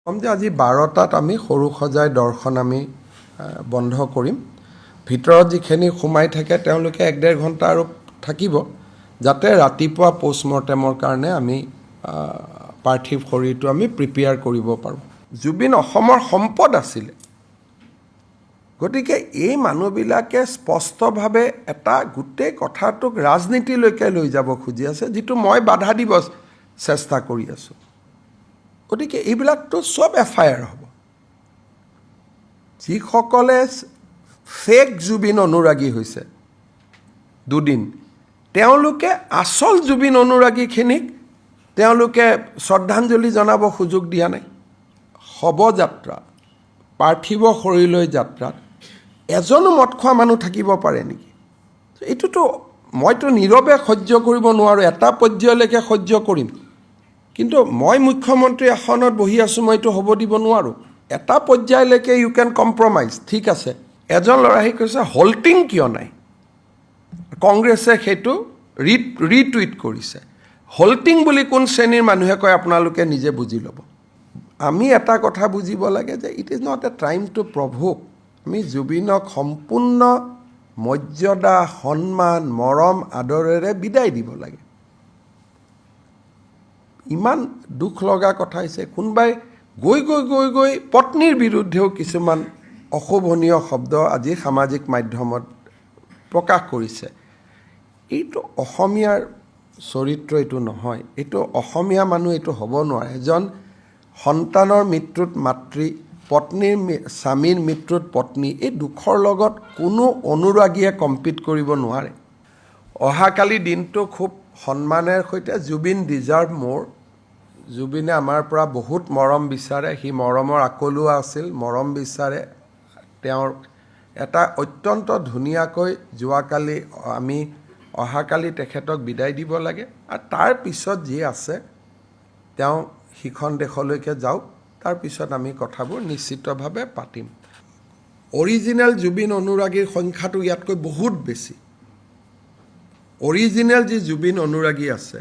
ক'ম যে আজি 12টাত আমি সৰুসজাই দৰ্শন আমি বন্ধ কৰিম। ভিতৰত যিখিনি সোমাই থাকে, তেওঁলোকে 1-1.5 ঘণ্টা আৰু থাকিব, যাতে ৰাতিপুৱা পষ্টমৰ্টেমৰ কাৰণে আমি পাৰ্থিৱ শৰীৰটো আমি প্ৰিপেয়াৰ কৰিব পাৰোঁ। জুবিন অসমৰ সম্পদ আছিলে। গতিকে এই মানুহবিলাকে স্পষ্টভাৱে এটা গোটেই কথাটোক ৰাজনীতিলৈকে লৈ যাব খুজি আছে, যিটো মই বাধা দিব চেষ্টা কৰি আছোঁ। গতিকে এইবিলাকতো চব এফআইআৰ হ'ব। যিসকলে ফেক জুবিন অনুৰাগী হৈছে দুদিন, তেওঁলোকে আচল জুবিন অনুৰাগীখিনিক তেওঁলোকে শ্ৰদ্ধাঞ্জলি জনাব সুযোগ দিয়া নাই। শৱযাত্ৰা, পাৰ্থিৱ শৰীৰলৈ যাত্ৰাত এজনো মদ খোৱা মানুহ থাকিব পাৰে নেকি? এইটোতো মইতো নীৰৱে সহ্য কৰিব নোৱাৰোঁ। এটা পৰ্যায়লৈকে সহ্য কৰিম, কিন্তু মই মুখ্যমন্ত্ৰী আসনত বহি আছোঁ, মই এইটো হ'ব দিব নোৱাৰোঁ। এটা পৰ্যায়লৈকে you can compromise, ঠিক আছে। এজন ল'ৰাই কৈছে, হল্টিং কিয় নাই? কংগ্ৰেছে সেইটো ৰিটুইট কৰিছে। হল্টিং বুলি কোন শ্ৰেণীৰ মানুহে কয়, আপোনালোকে নিজে বুজি ল'ব। আমি এটা কথা বুজিব লাগে যে it is not a time to provoke। আমি জুবিনক সম্পূৰ্ণ মৰ্যাদা, সন্মান, মৰম, আদৰেৰে বিদায় দিব লাগে। ইমান দুখ লগা কথা হৈছে, কোনোবাই গৈ গৈ গৈ গৈ পত্নীৰ বিৰুদ্ধেও কিছুমান অশোভনীয় শব্দ আজি সামাজিক মাধ্যমত প্ৰকাশ কৰিছে। এইটো অসমীয়াৰ চৰিত্ৰ এইটো নহয়। এইটো অসমীয়া মানুহ এইটো হ'ব নোৱাৰে। এজন সন্তানৰ মৃত্যুত মাতৃ, পত্নীৰ স্বামীৰ মৃত্যুত পত্নী, এই দুখৰ লগত কোনো অনুৰাগীয়ে কম্পিট কৰিব নোৱাৰে। অহাকালি দিনটো খুব সন্মানেৰ সৈতে। Zubeen deserve more। জুবিনে আমাৰ পৰা বহুত মৰম বিচাৰে। সি মৰমৰ আকলুৱা আছিল, মৰম বিচাৰে। তেওঁৰ এটা অত্যন্ত ধুনীয়াকৈ যোৱাকালি, আমি অহাকালি তেখেতক বিদায় দিব লাগে আৰু তাৰ পিছত যি আছে, তেওঁ সিখন দেশলৈকে যাওক, তাৰপিছত আমি কথাবোৰ নিশ্চিতভাৱে পাতিম। অৰিজিনেল জুবিন অনুৰাগীৰ সংখ্যাটো ইয়াতকৈ বহুত বেছি। অৰিজিনেল যি জুবিন অনুৰাগী আছে,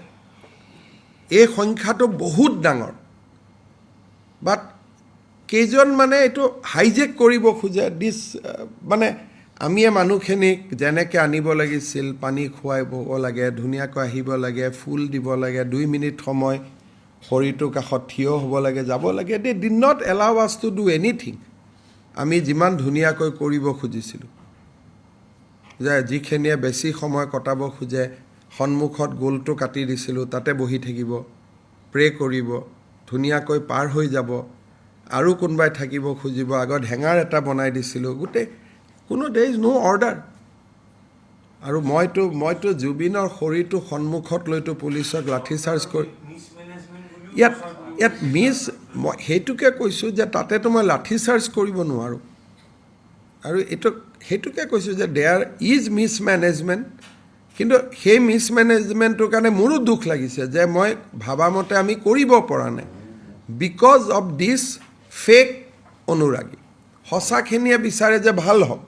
এই সংখ্যাটো বহুত ডাঙৰ। বাট কেইজন মানে এইটো হাইজেক কৰিব খোজে। দিছ মানে আমিয়ে মানুহখিনিক যেনেকৈ আনিব লাগিছিল, পানী খুৱাব লাগে, ধুনীয়াকৈ আহিব লাগে, ফুল দিব লাগে, 2 মিনিট সময় শৰীৰটোৰ কাষত থিয় হ'ব লাগে, যাব লাগে। They did not allow us to do anything। আমি যিমান ধুনীয়াকৈ কৰিব খুজিছিলোঁ যে যিখিনিয়ে বেছি সময় কটাব খোজে, সন্মুখত গোলটো কাটি দিছিলোঁ, তাতে বহি থাকিব, প্ৰে কৰিব, ধুনীয়াকৈ পাৰ হৈ যাব। আৰু কোনোবাই থাকিব খুজিব, আগত হেঙাৰ এটা বনাই দিছিলোঁ। গোটেই কোনো there is no order। আৰু মইতো জুবিনৰ শৰীৰটো সন্মুখত লৈতো পুলিচক লাঠি চাৰ্জ কৰি ইয়াত মিছ, মই সেইটোকে কৈছোঁ যে তাতেতো মই লাঠি চাৰ্জ কৰিব নোৱাৰোঁ। আৰু এইটো সেইটোকে কৈছোঁ যে there is mismanagement। কিন্তু সেই মিছ মেনেজমেণ্টটোৰ কাৰণে মোৰো দুখ লাগিছে যে মই ভাবামতে আমি কৰিব পৰা নাই, because of this fake অনুৰাগী। সঁচাখিনিয়ে বিচাৰে যে ভাল হওক।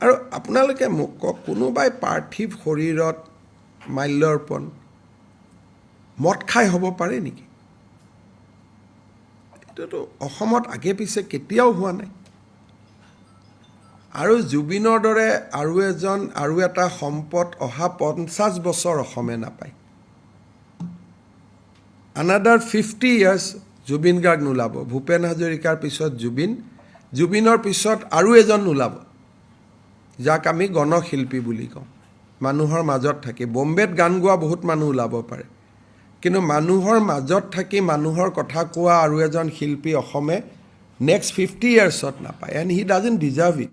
আৰু আপোনালোকে মোক কওক, কোনোবাই পাৰ্থিৱ শৰীৰত মাল্যাৰ্পণ মদ খাই হ'ব পাৰে নেকি? এইটোতো অসমত আগে পিছে কেতিয়াও হোৱা নাই। আৰু জুবিনৰ দৰে আৰু এজন আৰু এটা সম্পদ অহা 50 বছৰ অসমে নাপায়। আনাডাৰ 50 ইয়াৰ্ছ জুবিন গাৰ্গ নোলাব। ভূপেন হাজৰিকাৰ পিছত জুবিন, জুবিনৰ পিছত আৰু এজন নোলাব, যাক আমি গণশিল্পী বুলি কওঁ। মানুহৰ মাজত থাকি বম্বেত গান গোৱা বহুত মানুহ ওলাব পাৰে, কিন্তু মানুহৰ মাজত থাকি মানুহৰ কথা কোৱা আৰু এজন শিল্পী অসমে নেক্সট 50 ইয়াৰ্ছত নাপায়, and he doesn't deserve it।